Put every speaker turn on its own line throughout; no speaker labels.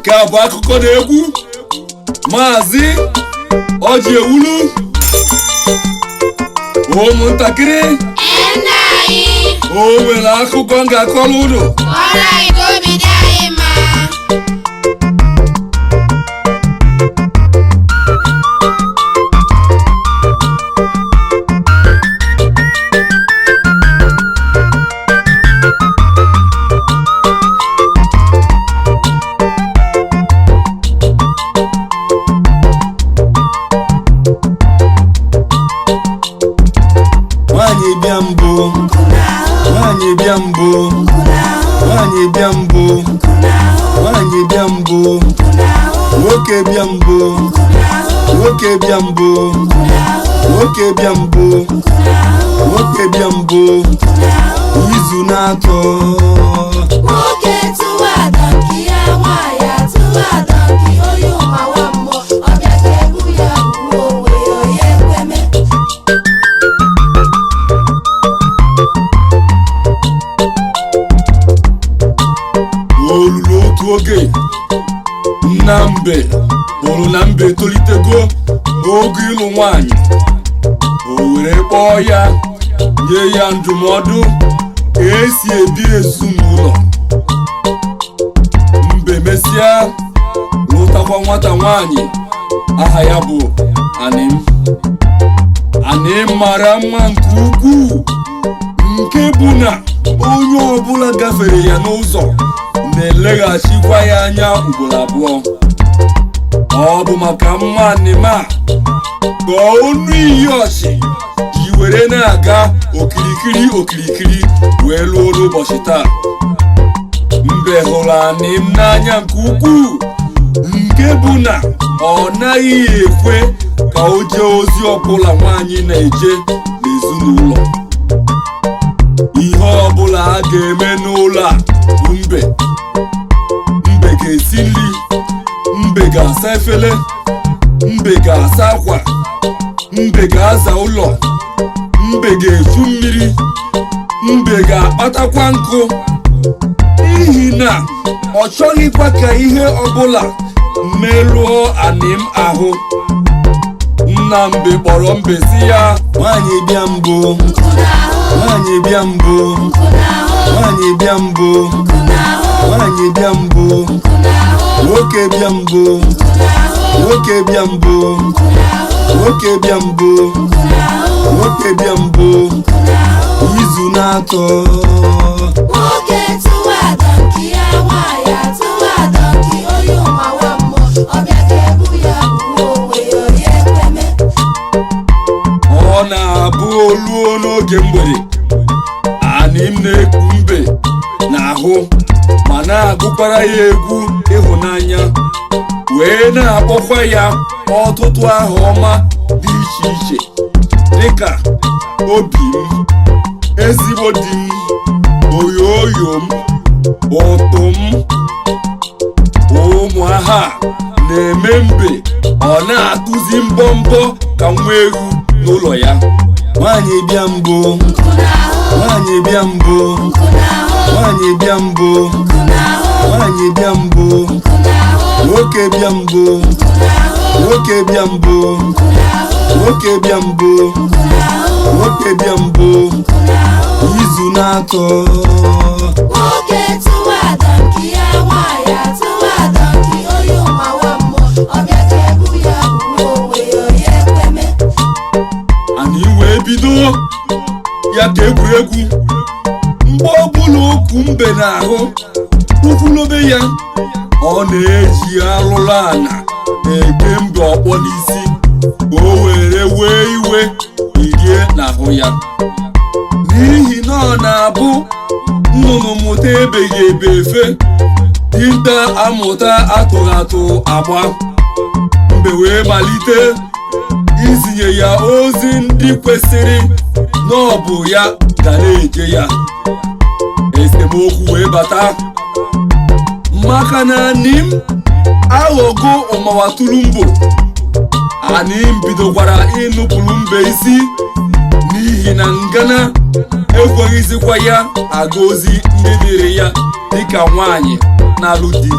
Nke a bụ akụkọ na egwu Maazị Ọjị Ewulu. Ụmụntakịrị,
Nna anyị,
o nwere akụkọ m ga-akọrọ unu.
Kọrọ anyị ka obi dị anyị mma.
Nwaanyị bịa mbụ, nwaanyị bịa mbụ, nwaanyị bịa mbụ, nwaanyị bịa mbụ, nwoke bịa mbụ, nwoke bịa mbụ, nwoke bịa mbụ, nwoke bịa mbụ, izu na-atọ.
Nwoke tụwa donkey ya, nwaanyị atụwa donkey, onye ụmawa mmụọ, ọbịa ka egbu ya gbuo onwe ya, onye ekweme.
O luru otu oge, nna mbe hụrụ na mbe tolitego oge ịlụ nwanyị. O were kpọọ ya, nye ya ndụmọdụ ka esi ebi ezinụlọ. Mbe mesịa lụtakwa nwata nwanyị aha ya bụ Anim. Anim mara mma nke ukwuu, nke bụ na onye ọbụla gafere ya n'ụzọ na-eleghachikwa ya anya ugboro abụọ. Ọ bụ maka mma Anim a ka onu iyi ọchị ji were na-aga okirikiri okirikiri wee luo n'ụbọchị taa. Mbe hụrụ Anim n'anya nke ukwuu, nke bụ na ọ naghị ekwe ka o jee ozi ọbụla nwaanyị na-eje n'ezinụlọ. Ihe ọbụla a ga-eme n'ụlọ a bụ mbe. Mbe ga-esi nri, mbe ga-asa efere, mbe ga-asa akwa, mbe ga-aza ụlọ, mbe ga-echu mmiri, mbe ga-akpatakwa nkụ, n'ihi na ọ chọghịkwa ka ihe ọbụla merụọ Anim ahụ. Nna mbe kpọrọ mbe si ya, nwaanyị bịa mbụ, nwaanyị bịa mbụ, nwaanyị bịa mbụ, nwaanyị bịa mbụ, nwoke bịa mbụ, nwoke bịa mbụ, nwoke bịa mbụ, nwoke bịa mbụ, izu na-atọ.
Nwoke tụwa donkey ya, nwaanyị atụwa donkey, onye ụmawa mmụọ, ọbịa ka egbu ya gbuo onwe ya, onye ekweme.
Ọ na-abụ oluo n'oge mgbede, Anim na-eku mbe n'ahụ ma na-agụkwara ya egwu ịhụnanya, wee na-akpọkwa ya ọtụtụ aha ọma dị iche iche dịka obi m, ezigbo di m, oyoyo m, ụtụ m. Ụmụ aha na-eme mbe ọ na-atụzi mbọmbọ ka nwa ewu n'ụlọ ya. Nwaanyị bịa mbụ, nwaanyị bịa mbụ, nwaanyị bịa mbụ, nwaanyị bịa mbụ, nwoke bịa mbụ, nwoke bịa mbụ, nwoke bịa mbụ, nwoke bịa mbụ, izu na-atọ.
Nwoke tụwa donkey ya, nwaanyị atụwa donkey, onye ụmawa mmụọ, ọbịa ka egbu ya gbuo onwe ya, onye ekweme.
Anyị wee bido ya ka egwuregwu. Mgbe ọbụla okwu mbe n'ahụ kwukwulobe ya, ọ na-eji arụrụ ana na-eke mbe ọkpọ n'isi ka o were wee iwe irie n'ahụ ya, n'ihi na ọ na-abụ nnụnụ mụta ebeghị ebe efe, dinta amụta atụghị atụ agba. Mbe wee malite izinye ya ozi ndị kwesịrị na ọ bụ ya ga na-eje ya. Esemokwu wee bata maka na Anim aghọgo ụmawatụlumbo. Anim bidokwara ịnụpụrụ mbe isi n'ihi na ngana ekweghịzikwa ya aga ozi ndị dịrị ya dịka nwaanyị na-alụ di.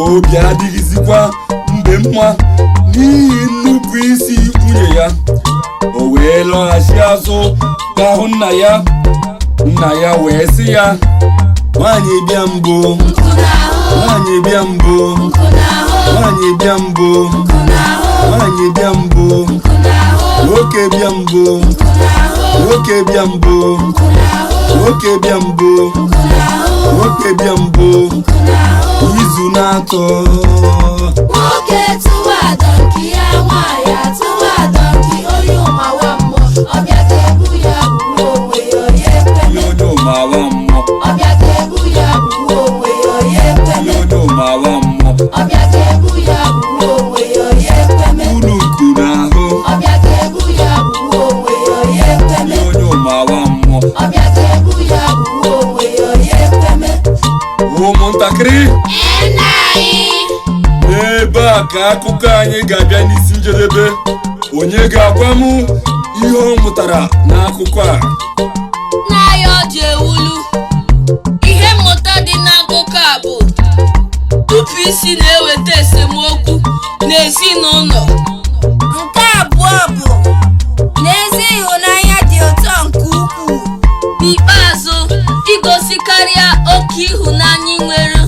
Obi adịghịzikwa mbe mma n'ihi nnupụ isi nwunye ya. O wee lọghachi azụ ga hụ nna ya. Nna ya wee sị ya, nwaanyị bịa mbụ,
Nkụ n'ahụ.
nwaanyị bịa mbụ,
Nkụ n'ahụ.
nwaanyị bịa mbụ,
Nkụ n'ahụ.
nwaanyị bịa mbụ,
Nkụ n'ahụ.
nwoke bịa mbụ,
Nkụ n'ahụ.
nwoke bịa mbụ,
Nkụ n'ahụ.
nwoke bịa mbụ,
Nkụ n'ahụ.
nwoke bịa mbụ,
Nkụ n'ahụ.
izu na-atọ.
Nwoke tụwa donkey ya, nwaanyị atụwa donkey, onye ụmawa mmụọ ọbịa ga-ebu ya gbuo onwe ya, onye
Ihe
ekweme.
onye ụmawa mmụọ.
Ọbịa ga-ebu ya gbuo onwe ya, onye
Ihe
ekweme.
onye ụmawa mmụọ.
Ọbịa ga-ebu ya gbuo onwe ya, onye ekweme.
Unu nku n'ahụ.
Ọbịa ga-ebu ya gbuo onwe ya, onye ekweme.
Ihe onye ụmawa mmụọ.
Ọbịa ga-ebu ya gbuo onwe ya, onye ekweme.
Ụmụntakịrị,
Nna anyị.
n'ebe a ka akụkọ anyị ga-abịa n'isi njedebe. Onye ga-agwa m ihe ọ mụtara n'akụkọ a?
Nna anyị, ọ dị ewulu. Ihe mmụta dị n'akụkọ a bụ tupu isi na-eweta esemokwu n'ezinụlọ.
Nke abụọ bụ na ezi ịhụnanya dị ụtọ nke ukwuu.
N'ikpeazụ, igosi karịa oke ịhụnanya ị nwere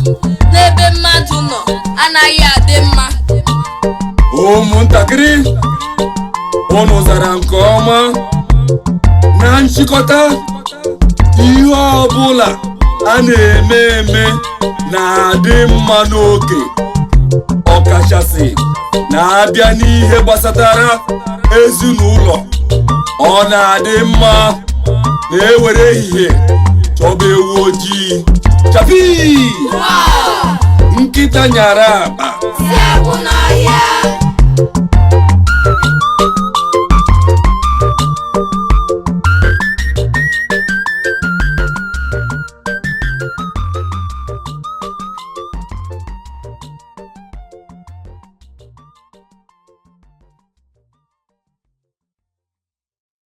n'ebe mmadụ nọ anaghị adị mma.
Ụmụntakịrị, unu zara nke ọma. Na nchịkọta, ihe ọbụla a na-eme eme na-adị mma n'oke, ọkachasị na-abịa n'ihe gbasatara ezinụlọ. Ọ na-adị mma na-ewere ehihie chọba ewu ojii. Chapi! Nkịta nyara akpa.
Si agwụ na